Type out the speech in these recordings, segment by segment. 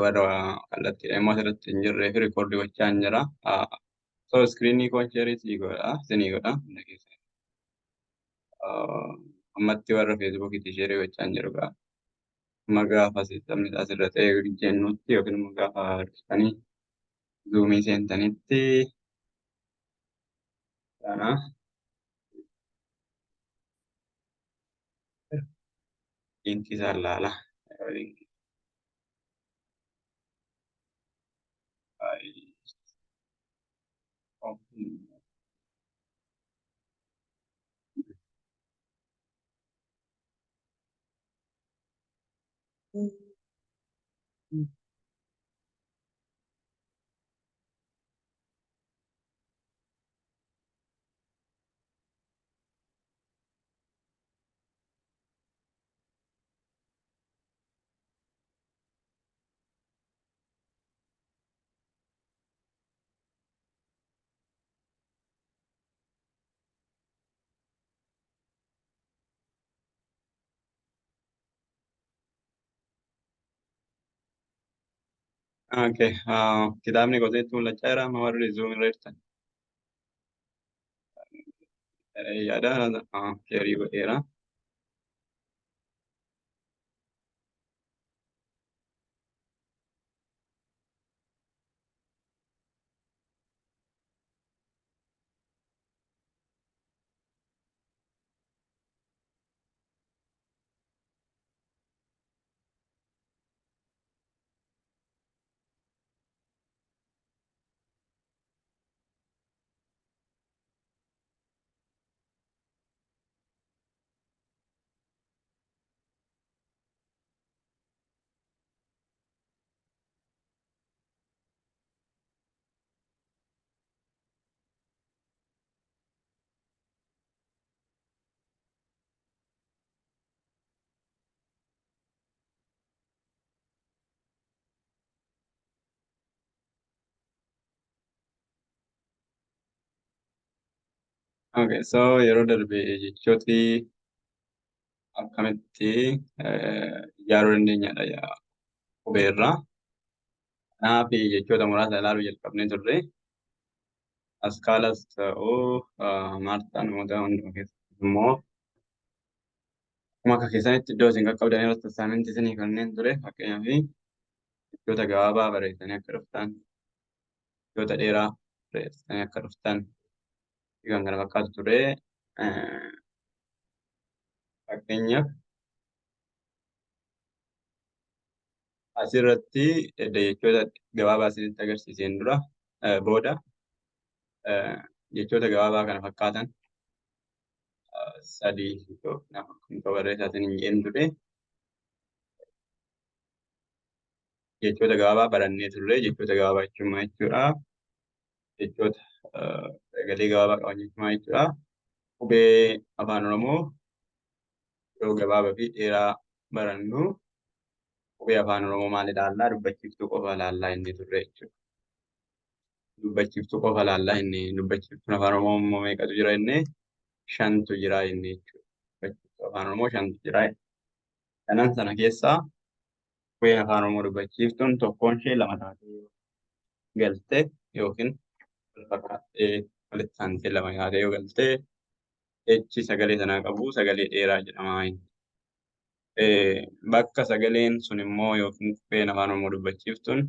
Warra kallattiidha immoo asirratti hin jirree fi record gochaa hin jira. So screenii koo share sii godha, isinii godha hunda keessan. Ammatti warra Facebookiitti share gochaa hin jiru gaa. Amma gaafa systemni asirra ta'e jennutti yookiin immoo gaafa dhuftanii Zoomii seentanitti kana linkii isaa ilaala. Linkii Okay, kitaabni goseetti mul'achaa jira amma warri Zoom irra jirtan. Yaada share godheera. Okay, so yeroo darbe jechooti akkamitti ijaaruu dandeenyadha qubeerraa. Kanaaf jechoota muraasa ilaaluu jalqabnee turre. Askaalas ta'uu Maartaan namoota hundumaa keessatti immoo akkuma akka keessanitti iddoo isin qaqqabdan irratti assignmentii isinii kanneen ture. Fakkeenyaaf jechoota gabaabaa barreessanii akka dhuftan, jechoota dheeraa barreessanii akka dhuftan kan kana fakkaatu ture. Fakkeenyaaf asirratti jechoota gabaabaa isinitti agarsiiseen dura booda jechoota gabaabaa kana fakkaatan sadii tokko barreessaa isiniin jeen ture. Jechoota gabaabaa barannee turre. Jechoota gabaabaa jechuun maal jechuudha? Jechoota sagalee gabaabaa qaban jechuun maal jechuudha? Qubee afaan Oromoo yeroo gabaabaa fi dheeraa barannu qubee afaan Oromoo maal ilaallaa? Dubbachiiftuu qofa ilaallaa inni turre jechuudha. Dubbachiiftuu qofa ilaallaa inni dubbachiiftuun afaan Oromoo immoo meeqatu jira inni? Shantu jira inni jechuudha. Dubbachiiftuu afaan Oromoo shantu jira. Shanan sana keessaa qubeen afaan Oromoo dubbachiiftuun tokkoon ishee lama taatee galte yookiin wal fakkaattee walitti aantee lama taatee yoo galte jechi sagalee sanaa qabu sagalee dheeraa jedhama. Bakka sagaleen sun immoo yookiin qubeen afaan Oromoo dubbachiiftuun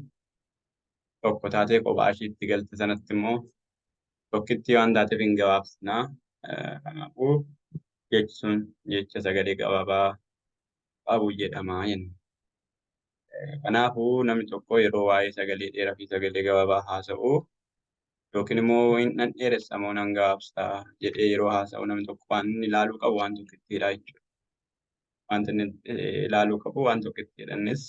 tokko taatee kophaa isheetti galte sanatti immoo tokkitti waan taateef hin gabaabsinaa. Kanaafuu jechi sun jecha sagalee gabaabaa qabu jedhama jenna. Kanaafuu namni tokko yeroo waa'ee sagalee dheeraa fi sagalee gabaabaa haasa'u yookiin immoo nan dheeressa moo nan gabaabsa jedhee yeroo haasa'u namni tokko waan inni ilaaluu qabu waan tokkittiidha jechuudha. Wanti inni ilaaluu qabu waan tokkittiidha. Innis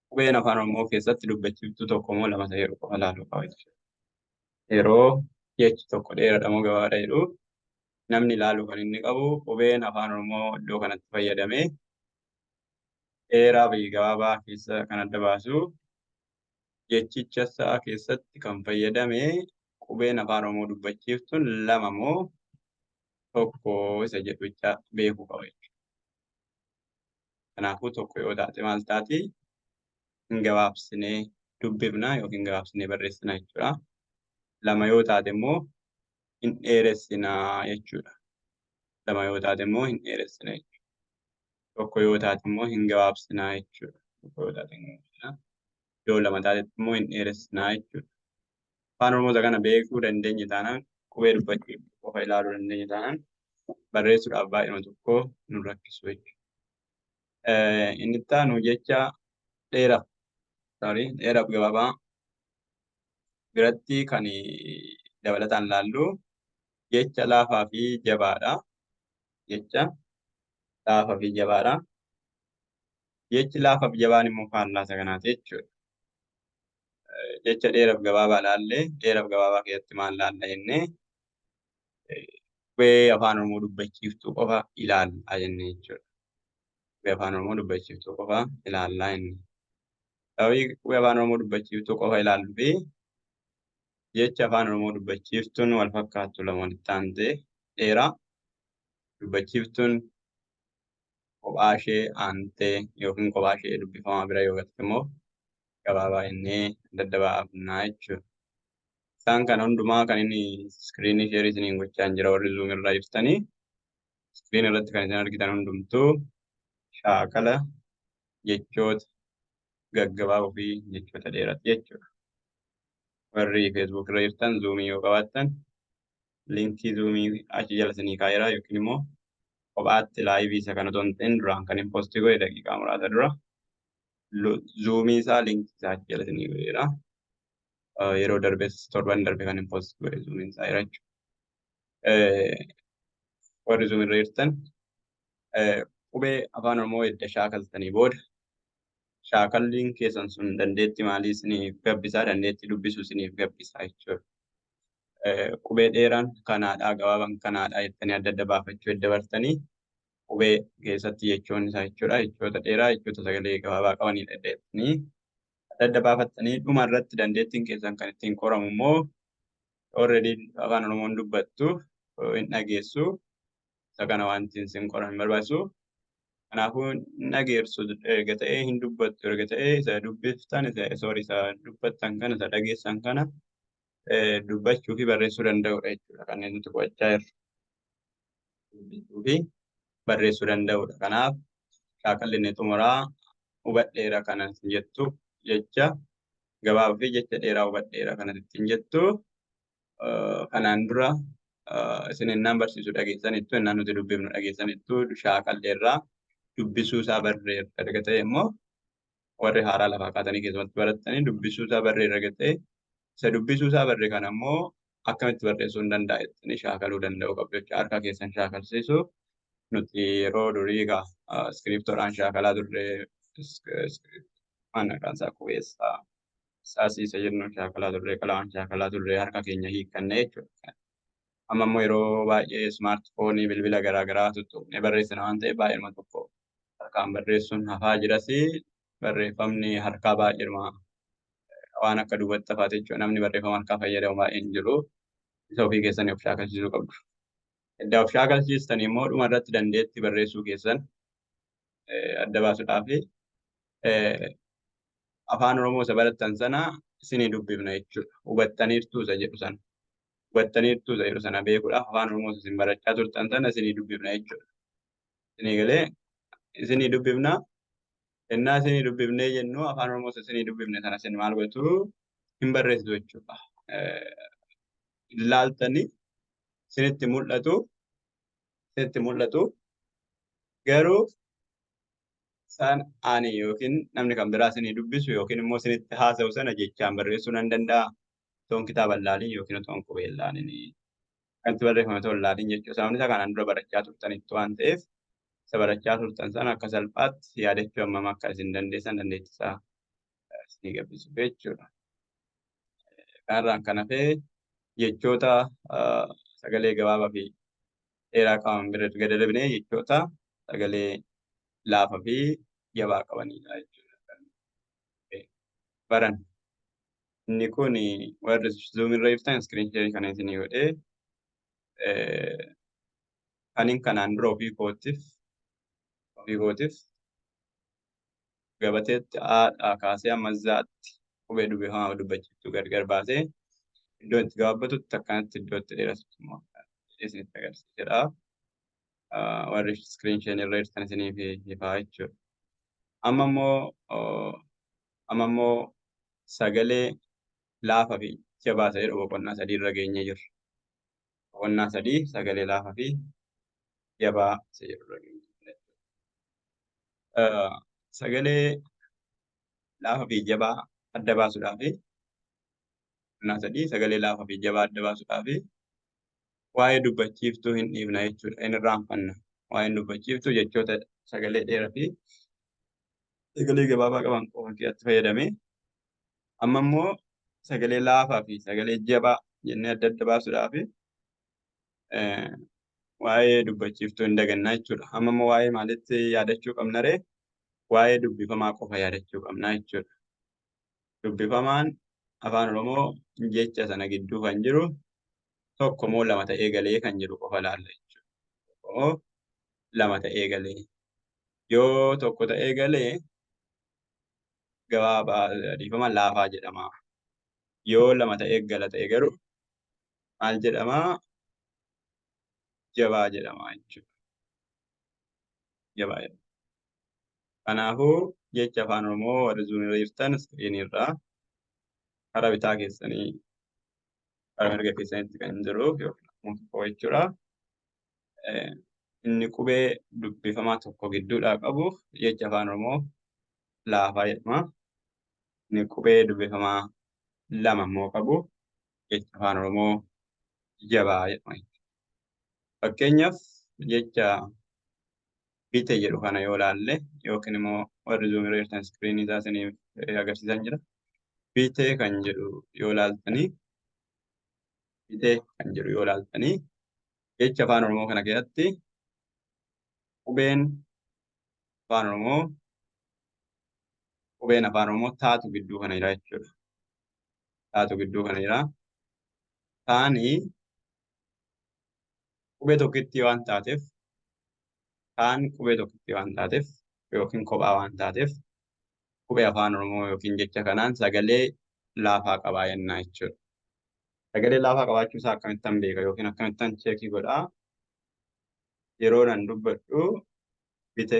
qubeen afaan Oromoo keessatti dubbachiiftuu tokko moo lama ta'e yeroo qofa ilaaluu qaba jechuudha. Yeroo jechi tokko dheeraadha moo gabaabaadha jedhu namni ilaaluu kan inni qabu qubeen afaan Oromoo iddoo kanatti fayyadamee dheeraa fi gabaabaa keessa kan adda baasu jechicha isaa keessatti kan fayyadame qubeen afaan Oromoo dubbachiiftuun lama moo tokko isa jedhu jecha beekuu qaba jechuudha. Kanaafuu tokko yoo taate maal taati? Hin gabaabsinee dubbifna yookiin gabaabsinee barreessina jechuudha. Lama yoo taate immoo hin dheeressinaa jechuudha. Lama yoo taate immoo hin dheeressina jechuudha. Tokko yoo taate immoo hin gabaabsinaa jechuudha. Tokko yoo taate hin gabaabsinaa. Yoo lama taate immoo hin dheeressinaa jechuudha. Afaan Oromoo isa kana beekuu dandeenye taanaan, qubee dubbachuu qofa ilaaluu dandeenye taanaan, barreessuudhaaf baay'ee tokko nu rakkisu jechuudha. Inni itti aanu jecha dheeraaf, sorry, dheeraaf gabaabaa biratti kan dabalataan laallu jecha laafaa fi jabaadha. Jecha laafaa fi jabaadha. Jechi laafaa fi jabaan immoo faallaa isa kanaati jechuudha. Jecha dheeraaf gabaabaa laallee, dheeraaf gabaabaa keessatti maal laalla jennee, qubee Afaan Oromoo dubbachiiftuu qofa ilaallaa jennee jechuudha. Qubee Afaan Oromoo dubbachiiftuu qofa ilaallaa jennee. Sababii qubee Afaan Oromoo dubbachiiftuu qofa ilaalluu fi jecha Afaan Oromoo dubbachiiftuun wal fakkaattu lama walitti aantee dheeraa, dubbachiiftuun kophaa ishee aantee yookiin kophaa ishee dubbifamaa bira yoo galte immoo gabaabaa jennee adda baafnaa jechuudha. Isaan kana hundumaa kan inni screen share isiniin gochaa jira, warri Zoom irraa ibsitanii. Screen irratti kan isin argitan hundumtuu shaakala jechoota gaggabaaboo fi jechoota dheeraati jechuudha. Warri Facebook irra jirtan Zoomii yoo qabaattan linkii Zoomii achi jala isinii kaa'eera, yookiin immoo kophaatti live isa kana otoo hin ta'in duraan kan hin post godhe daqiiqaa muraasa dura Zoomii isaa linkii isaa achi jala isinii godheera. Yeroo darbes, torban darbe kan hin post godhe Zoomiin isaa jira jechuudha. Warri Zoomii irra jirtan, qubee Afaan Oromoo edda shaakaltanii booda shaakalliin keessan sun dandeettii maalii isiniif gabbisaa? Dandeettii dubbisuu isiniif gabbisaa jechuudha. Qubee dheeraan kanaadhaa, gabaabaan kanaadhaa jettanii adda adda baafachuu edda bartanii, qubee keessatti jechoonni isaa jechuudha. Jechoota dheeraa, jechoota sagalee gabaabaa qabanidha edda jettanii adda adda baafattanii, dhuma irratti dandeettiin keessan kan ittiin qoramu immoo already Afaan Oromoon dubbattu, hin dhageessu. Isa kana wanti isin qoran hin barbaachisu. Kanaafuu hin dhageessu erga ta'ee, hin dubbattu erga ta'ee, isa dubbiftan, isa, sorry, isa dubbattan kana, isa dhageessan kana dubbachuu fi barreessuu danda'udha jechuudha kanneen nuti qo'achaa jirru. Dubbisuu fi barreessuu danda'udha. Kanaaf shaakalli inni xumuraa hubadheera kana isin jettu, jecha gabaabaa fi jecha dheeraa hubadheera kana ittiin jettu, kanaan dura isin innaan barsiisu dhageessanittu, innaan nuti dubbifnu dhageessanittu, shaakalleerraa dubbisuu isaa barreerra erga ta'e immoo, warri haaraa lafaa kaatanii keessumatti barattanii dubbisuu isaa barreerra erga ta'e, isa dubbisuu isaa barree kana immoo akkamitti barreessuu hin danda'a jettanii shaakaluu danda'uu qabdu jechuudha. Harka keessan shaakalsiisu. Nuti yeroo durii egaa iskiriptoodhaan shaakalaa turre, maqaan isaa qubeessaa saasiisa jennu shaakalaa turre, qalamaan shaakalaa turre, harka keenya hiikkanne jechuudha. Amma immoo yeroo baay'ee smartphone, bilbila garaa garaa tuttuqnee barreessina waan ta'eef, baay'eema tokko harkaan barreessuun hafaa jiras. Barreeffamni harkaa baay'eema waan akka duubatti hafaate jechuudha. Namni barreeffama harkaa fayyadamu baay'een jiru. Isa ofii keessanii of shaakalchiisuu qabdu. Edda of shaakalchiistanii immoo dhuma irratti dandeettii barreessuu keessan adda baasuudhaaf Afaan Oromoo isa barattan sana isinii dubbifna jechuudha. Hubattaniirtuu isa jedhu sana. Hubattaniirtuu isa jedhu sana beekuudhaaf Afaan Oromoo isin barachaa turtan sana isinii dubbifna jechuudha. Isinii galee? Isinii dubbifna. Innaa isinii dubbifnee jennu, Afaan Oromoo isinii dubbifne sana isin maal gootu? Hin barreessitu jechuudha. Ilaaltanii isinitti mul'atu. Isinitti mul'atu. Garuu isaan ani yookiin namni kan biraa isinii dubbisu yookiin immoo isinitti haasa'u sana jechaan barreessuu nan danda'a. Otoon kitaaba hin laalin yookiin otoon qubee hin laalin, kan itti barreeffame otoo hin laalin jechuudha. Sababni isaa kanaan dura barachaa turtanitti waan ta'eef, isa barachaa turtan sana akka salphaatti yaadachuu hammam akka isin dandeessan dandeettii isaa isinii gabbisuuf jechuudha. Kanarraan kan hafe jechoota sagalee gabaabaa fi dheeraa qaban bira erga darbinee, jechoota sagalee laafaa fi jabaa qabanidha jechuudha. Baran inni kun warri Zoom irra jirtan screen share kana isinii godhee kanin kanaan dura ofii kootiif Gabateetti A'dhaa kaasee hamma Z'tti qubee dubbifamaa dubbachiiftuu gargar baasee iddoo itti gabaabbatutti akkanatti iddoo itti dheeratutti immoo isinitti agarsiisedha. Warri screen share irra jirtan isiniif ifaa jechuudha. Amma immoo sagalee laafaa fi jabaa isa jedhu boqonnaa 3 irra geenyee jirra. Boqonnaa 3, sagalee laafaa fi jabaa isa jedhu irra geenyee jirra. Sagalee laafaa fi jabaa adda baasuudhaaf, boqonnaa 3, sagalee laafaa fi jabaa adda baasuudhaaf waa'ee dubbachiiftuu hin dhiifna jechuudha. Hin irraanfanna. Waa'een dubbachiiftuu jechoota sagalee dheeraa fi sagalee gabaabaa qaban qofa keessatti fayyadamee, amma immoo sagalee laafaa fi sagalee jabaa jennee adda adda baasuudhaaf waa'ee dubbachiiftuu hin dagannaa jechuudha. Amma immoo waa'ee maalitti yaadachuu qabna ree? Waa'ee dubbifamaa qofa yaadachuu qabna jechuudha. Dubbifamaan afaan Oromoo jecha sana gidduu kan jiru tokko moo lama ta'ee galee kan jiru qofa ilaalla jechuudha. Tokko moo lama ta'ee galee. Yoo tokko ta'ee galee gabaabaa, dhiifama, laafaa jedhama. Yoo lama ta'ee gala ta'e garuu maal jedhama? Jabaa jedhama jechuudha. Jabaa jedhama. Kanaafuu jecha afaan Oromoo warri Zoom irra jirtan screen irraa karaa bitaa keessanii karaa mirga keessanitti kan jiru yookiin akkuma tokko jechuudha. Inni qubee dubbifamaa tokko gidduudhaa qabu jecha afaan Oromoo laafaa jedhama. Inni qubee dubbifamaa lama immoo qabu jecha afaan Oromoo jabaa jedhama. Fakkeenyaaf, jecha bite jedhu kana yoo ilaalle, yookiin immoo warri Zoom irra jirtan screen isaa isiniif agarsiisan jira. Bite kan jedhu yoo ilaaltanii, bite kan jedhu yoo ilaaltanii, jecha afaan Oromoo kana keessatti qubeen afaan Oromoo, qubeen afaan Oromoo taatu gidduu kana jira jechuudha. Taatu gidduu kana jira. Taanii qubee tokkittii waan taateef, taan qubee tokkittii waan taateef yookiin kophaa waan taateef, qubee afaan Oromoo yookiin jecha kanaan sagalee laafaa qabaa jennaa jechuudha. Sagalee laafaa qabaachuu isaa akkamittan beeka yookiin akkamittan check godhaa? Yeroo nan dubbadhu bite,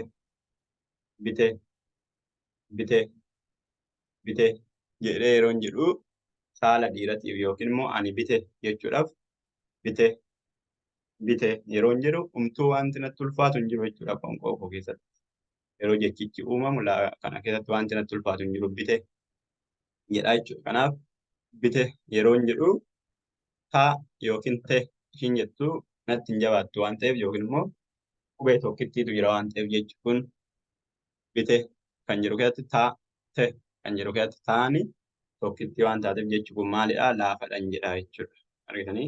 bite, bite, bite jedhee yeroon jedhu, saala dhiiratiif yookiin immoo ani bite jechuudhaaf bite, bite yeroon jedhu, umtuu wanti natti ulfaatu hin jiru jechuudha qoonqoo koo keessatti. Yeroo jechichi uumamu kana keessatti wanti natti ulfaatu hin jiru, bite jedha jechuudha. Kanaaf bite yeroon jedhu taa yookiin te ishiin jettu natti hin jabaattu waan ta'eef, yookiin immoo qubee tokkittiitu jira waan ta'eef, jechi kun bite kan jedhu keessatti taa, te kan jedhu keessatti taani tokkittii waan taateef, jechi kun maalidha? Laafadhaan jedha jechuudha. Argitanii,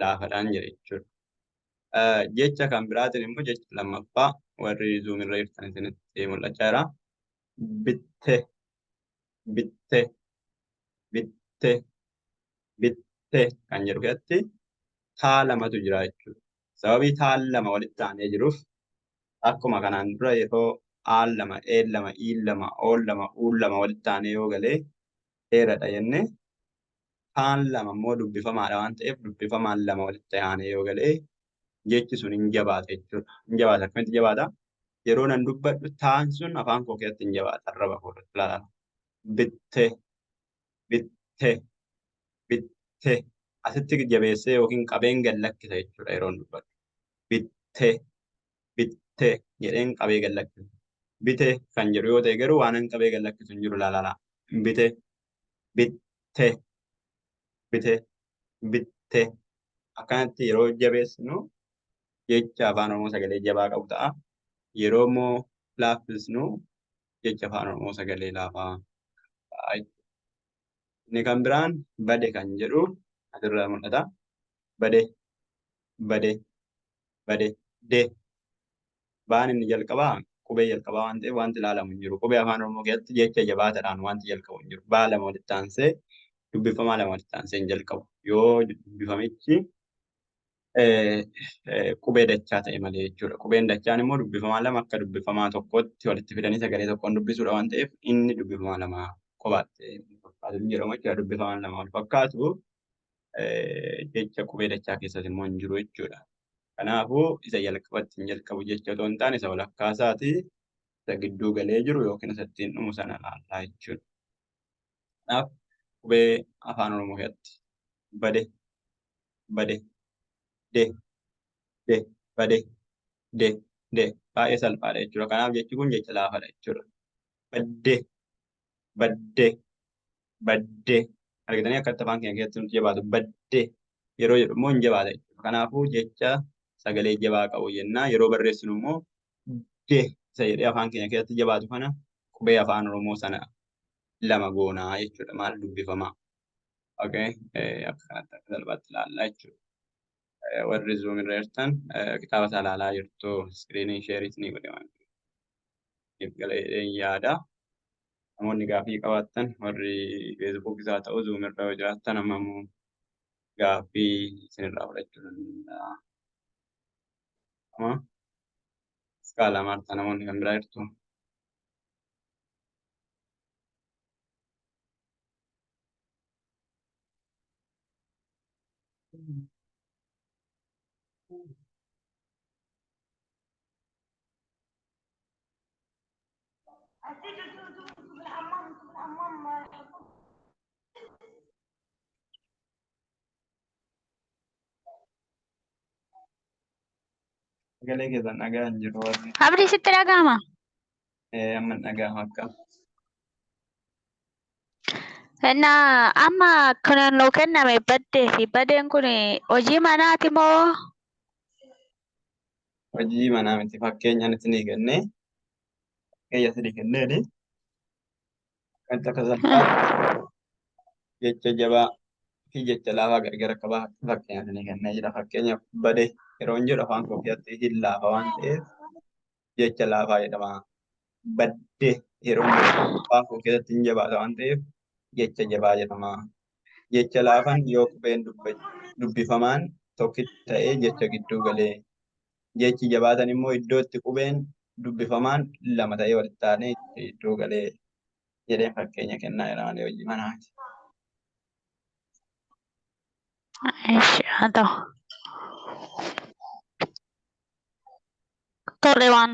laafadhaan jedha jechuudha. Jecha kan biraatiin immoo jecha lammaffaa warri Zoom irra jirtan isinitti mul'achaa jira. Bitte, bitte, bitte, bitte kan jedhu keessatti taa lamatu jira jechuudha. Sababii taan lama walitti aanee jiruuf, akkuma kanaan dura yeroo aan lama, een lama, iin lama, oon lama, uun lama walitti aanee yoo galee dheeradha jenne, taan lama immoo dubbifamaadha waan ta'eef, dubbifamaan lama walitti aanee yoo galee jechi sun hin jabaata jechuudha. Hin jabaata. Akkamitti jabaata? Yeroo nan dubbadhu taan sun afaan koo keessatti hin jabaata, arraba koo irratti ilaala. Bitte, bitte, bitte asitti jabeessee yookiin qabeen gad lakkisa jechuudha yeroon dubbadhu. Bitte, bitte jedheen qabee gad lakkisa. Bite kan jedhu yoo ta'e garuu waan hin qabee gad lakkisu hin jiru, ilaalaa. Bite, bitte, bite, bitte akkanatti yeroo jabeessinu jecha afaan Oromoo sagalee jabaa qabu ta'a. Yeroo immoo laaffisnu jecha afaan Oromoo sagalee laafaa ta'a. Inni kan biraan bade kan jedhu asirraa mul'ata. Bade, bade, bade, de. Baan inni jalqabaa qubee jalqabaa waan ta'eef wanti ilaalamu hin jiru. Qubee afaan Oromoo keessatti jecha jabaataadhaan wanti jalqabu hin jiru. Baa lama walitti aansee, dubbifamaa lama walitti aansee hin jalqabu. Yoo dubbifamichi Qubee dachaa ta'e malee jechuudha. Qubeen dachaan immoo dubbifamaa lama akka dubbifamaa tokkotti walitti fidanii sagalee tokkoon dubbisuudha waan ta'eef inni dubbifamaa lama kophaatti fakkaatu hin jedhamu jechuudha. Dubbifamaan lama wal fakkaatu jecha qubee dachaa keessatti immoo hin jiru jechuudha. Kanaafuu isa jalqabatti hin jalqabu jecha otoo hin taane isa walakkaasaati isa gidduu galee jiru yookiin isa ittiin dhumu sana laallaa jechuudha. Kanaaf qubee afaan Oromoo keessatti bade, bade, de, de, bade, de, de baay'ee salphaadha jechuudha. Kanaaf jechi kun jecha laafaadha jechuudha. Badde, badde, badde argitanii akkatti afaan keenya keessatti nuti jabaatu badde yeroo jedhu immoo hin jabaata jechuudha. Kanaafuu jecha sagalee jabaa qabu jennaa yeroo barreessinu immoo de isa jedhee afaan keenya keessatti jabaatu kana qubee afaan Oromoo sana lama goonaa jechuudha. Maal dubbifamaa? Okay. Akka kanatti akka salphaatti ilaallaa jechuudha. Warri Zoom irra jirtan kitaaba isaa ilaalaa jirtu iskiriinii sheerii ni godhe waan ta'eef galee yaada. Namoonni gaaffii qabaattan warri Facebook isaa ta'u Zoom irra yoo jiraattan amma immoo gaaffii isinirraa fudhachuu danda'a. Amma iskaalaa maartaa namoonni kan biraa jirtu. Sagalee keessan dhagaa hin jiru warri Abdii sitti dhaga'ama. Amma dhaga'ama akka. Innaa amma kan nuu kenname baddee fi badeen kun hojii manaati moo? Hojii manaa miti fakkeenyaan isinii kennee fakkeenya isinii kenneeni akkamitti akka salphaatti jecha jabaa fi jecha laafaa gargar akka baafatu fakkeenya isinii kennee jira. Fakkeenyaaf bade yeroo hin jedhu afaan koo keessatti hin laafa waan ta'eef jecha laafaa jedhama. Badde yeroo hin jedhu afaan koo keessatti hin jabaata waan ta'eef jecha jabaa jedhama. Jecha laafaan yoo qubeen dubbifamaan tokkitti ta'ee jecha gidduu galee jechi jabaatan immoo iddoo itti qubeen dubbifamaan lama ta'ee walitti aanee iddoo galee jedheen fakkeenya kennaa jira malee hojii manaati. Ishi haa ta'u. Tole waan.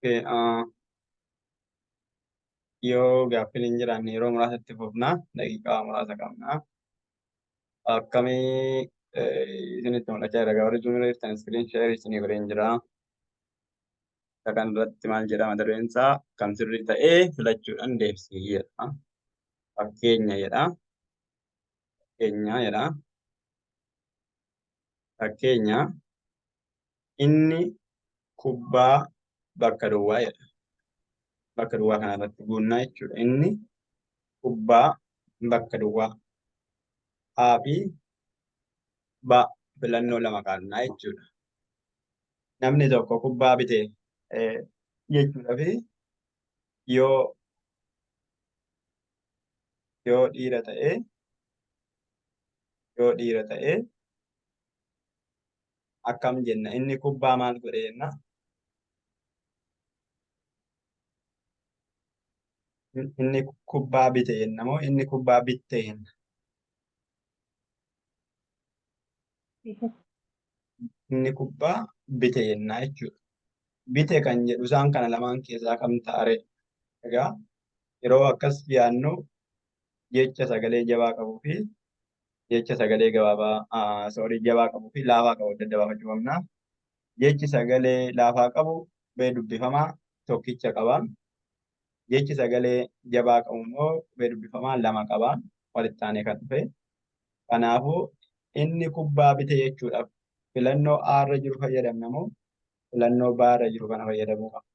Okay, yoo gaaffiin hin jiraanne yeroo muraasatti fufna daqiiqaa muraasa qabna. Akkamii isinitti mul'achaa jira? Warri Zoom irra jirtan iskiriin sheerii isinii godheen jira. Isa kan irratti maal jedha mata dureen isaa kan sirrii ta'ee filachuudhaan deebisii jedha. Fakkeenya jedha. Fakkeenya jedha. Fakkeenya inni kubbaa bakka duwwaa jedha. Bakka duwwaa kana irratti guunnaa jechuudha. Inni kubbaa bakka duwwaa A fi B filannoo lama qabnaa jechuudha. Namni tokko kubbaa bite jechuudha fi yoo yoo dhiira ta'e yoo dhiira ta'e akkam jenna? Inni kubbaa maal godhe jenna? Inni kubbaa bite jenna moo inni kubbaa bitte jenna? Inni kubbaa bite jenna jechuudha. Bite kan jedhu isaan kana lamaan keessaa kam ta'a ree? Egaa yeroo akkas yaadnu jecha sagalee jabaa qabuu fi jecha sagalee gabaabaa sorry jabaa qabuu fi laafaa qabu adda adda baafachuu qabna. Jechi sagalee laafaa qabu qubee dubbifamaa tokkicha qaba. Jechi sagalee jabaa qabu immoo qubee dubbifamaa lama qaba walitti aanee kan dhufe. Kanaafuu inni kubbaa bite jechuudhaaf filannoo A irra jiru fayyadamna moo filannoo B irra jiru kana fayyadamuu qabna?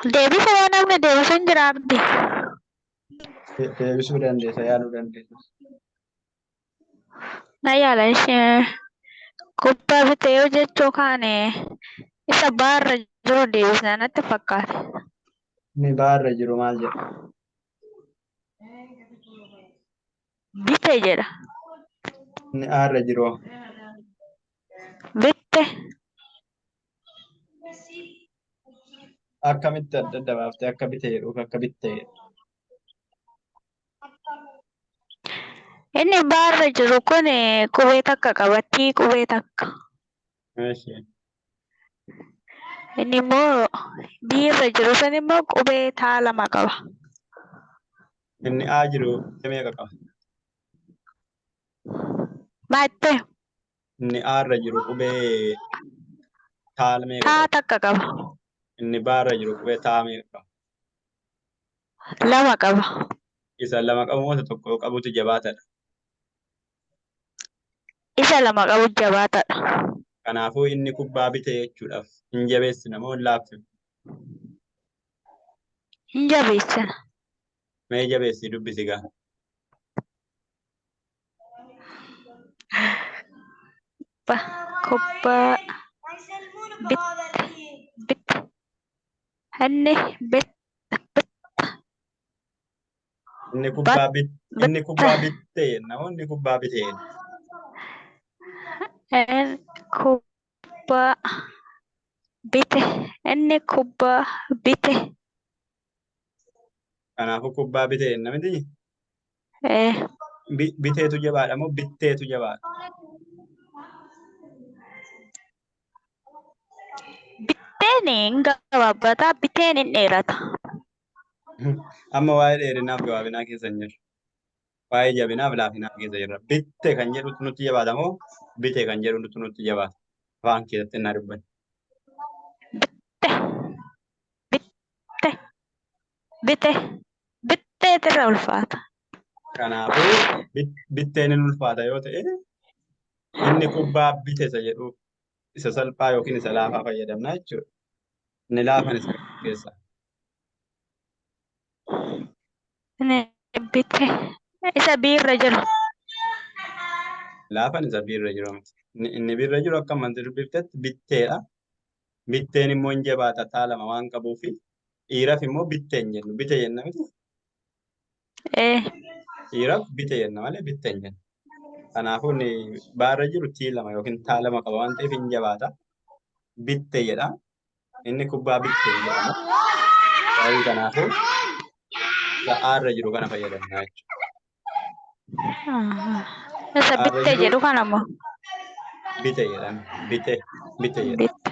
Deebisa yoo namni deebisu hin jira abdi. Deebisuu dandeessa, yaaluu dandeessa. Na yaala ishee kubbaa bite yoo jechuu kaane isa baarra jiru deebisna natti fakkaate. Inni baarra jiru maal jedha? Bite jedha. Inni aarra jiru hoo? Bitte. Akkamitti adda adda baaftee akka bite jedhuuf akka bitte jedhu? Inni baarra jiru kun qubee takka qabatti qubee takka. Eeshi. Inni immoo biirra jiru sun immoo qubee taa lama qaba. Inni A jiru qubee meeqa qaba? Maatte Inni A irra jiru qubee taa meeqa taa qaba? takka qaba. Inni B irra jiru qubee taa meeqa qaba? Lama qaba. Isa lama qabu moo isa tokko qabutu jabaatadha? Isa lama qabu jabaatadha. Kanaafuu inni kubbaa bite jechuudhaaf hin jabeessina moo hin laaffifna? Hin jabeessina. Mee jabeessii dubbisi gaa. Kubbaa bitte bitte inni bit Inni bat kubbaa bit inni bitta kubbaa bitte jenna moo inni kubbaa bite jenna? inni kubbaa bite inni kubbaa bite. Kanaafuu kubbaa bite jenna miti? Eh, Biteetu jabaadha moo bitteetu jabaadha? Bitteen hin gabaabbata biteen hin dheerata. Amma waa'ee dheerinaaf gabaabinaa keessa hin jirru. Waa'ee jabinaaf laafinaa keessa jirra. Bitte kan jedhutu nutti jabaata moo bite kan jedhutu nutti jabaata? Afaan keessatti innaa dubbanne. Bitte bitte bite bitteetirra ulfaata. Kanaafuu bitteen hin ulfaata yoo ta'e inni kubbaa bite isa jedhu isa salphaa yookiin isa laafaa fayyadamna jechuudha. Inni laafan isa keessa. Inni bite isa biirra jiru. Laafan isa biirra jiru miti. Inni biirra jiru akka amantii dubbiftetti bitteedha. Bitteen immoo hin jabaata taa lama waan qabuufi dhiiraaf immoo bitte hin jennu. Bite jenna miti. Eh, Dhiiraaf bite jenna malee bitte hin jennu. Kanaafuu inni baarra jiru tii lama yookiin taa lama qaba waan ta'eef hin jabaata. Bitte jedha. Inni kubbaa bitte hin jedhamu. Sababii kanaafuu isa aarra jiru kana fayyadamna jechuudha. Isa Aarra bitte jiru jedhu kana moo? bite jedhan. Bite bite jedha. Bitte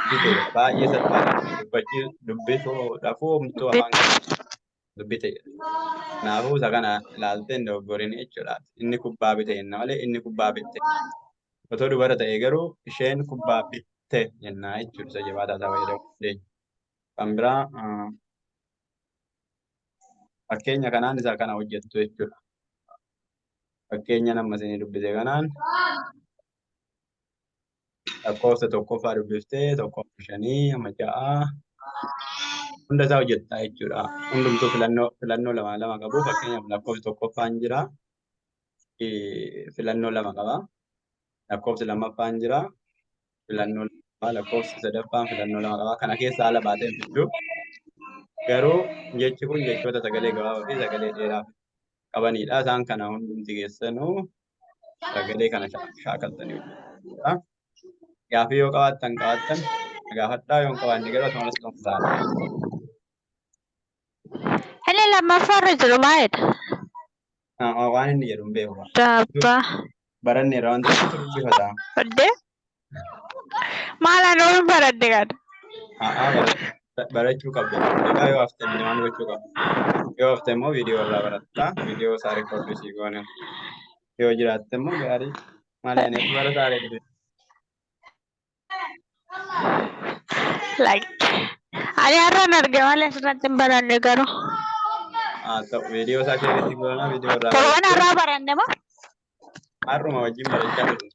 Bite jedha. Baay'ee salphaadha. Dubbachuu dubbisuudhaafuu homtuu afaan bitte. bite jedha. Kanaafuu isa kana ilaaltee hin dogoggorin jechuudha. Inni kubbaa bite jenna malee inni kubbaa bitte. Otoo dubara ta'e garuu isheen kubbaa bitte jenna jechuudha. Isa jabaataa isaa fayyadamuu dandeenya. Kan biraa fakkeenya kanaan isa kana hojjettu jechuudha. Fakkeenya nama isinii dubbise kanaan lakkoofsa tokkoffaa dubbiftee tokkoffaa shanii amma ja'aa hunda isaa hojjettaa jechuudha. Hundumtuu filannoo lama lama qabu. Fakkeenyaaf lakkoofsi tokkoffaan jira. Filannoo lama qaba. Lakkoofsi lammaffaan jira. Filannoo lama qaba. Lakkoofsi sadaffaan filannoo lama qaba. Kana keessa haala baatee hin fiddu. Garuu jechi kun jechoota sagalee gabaabaa fi sagalee dheeraa qabanidha. Isaan kana hundumti keessanuu sagalee kana shaakaltanii hojjechuudha. Gaaffii yoo qabaattan gaafadhaa, yoo hin qabaanne garuu asumas xumuraadha. Inni lammaffaarra jiru maalidha? Waan inni jedhu hin beeku. Daabbaa. Baranneerra waan ta'eef dubbifata. Oddee? Maal ani oolun baradhe kana? Barachuu qabda. Egaa yoo hafte maal gochuu qabda? Yoo hafte immoo viidiyoo irraa baratta. Viidiyoo isaa rikoordii sii goone. Yoo jiraatte immoo gaarii. Maali ani barataa dhufe. Like ani har'an arge malee asirratti hin baranne garuu. Haa ta'u viidiyoo isaa sheeritti goona viidiyoo irraa Torban barattu. har'aa baranne moo? Har'uma wajjin barachaa turre.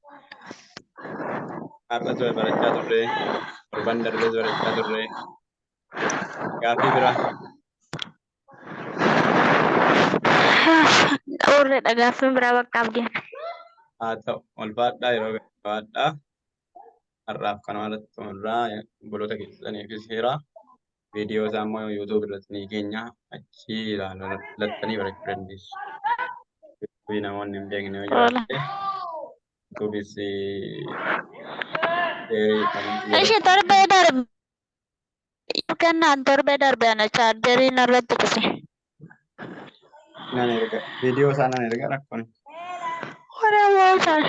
Har'a ture barachaa turre. Torban darbees barachaa turre. Gaaffii biraa. Warreedha gaaffiin biraa bakka abdiin. Haa ta'u ulfaadhaa yeroo gabaadhaa. Har'aaf kanuma irratti xumurraa obboloota keessaniifis heera. Viidiyoo isaa immoo YouTube irratti ni keenya achii ilaaluu barachuu dandeessu. YouTubeii namoonni hin beekne yoo Tola. jiraatte YouTubeis sheerii commentii godhachuu Ishee torbee darbe kennaan torbee darbe ana chaarjerii narratti dhufe. Nan erga viidiyoo isaa nan erga rakkoon. Warra mootan.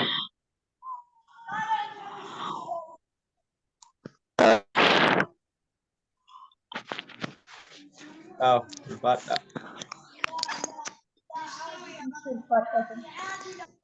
Ciao, ulfaadhaa. Ulfaadhaa.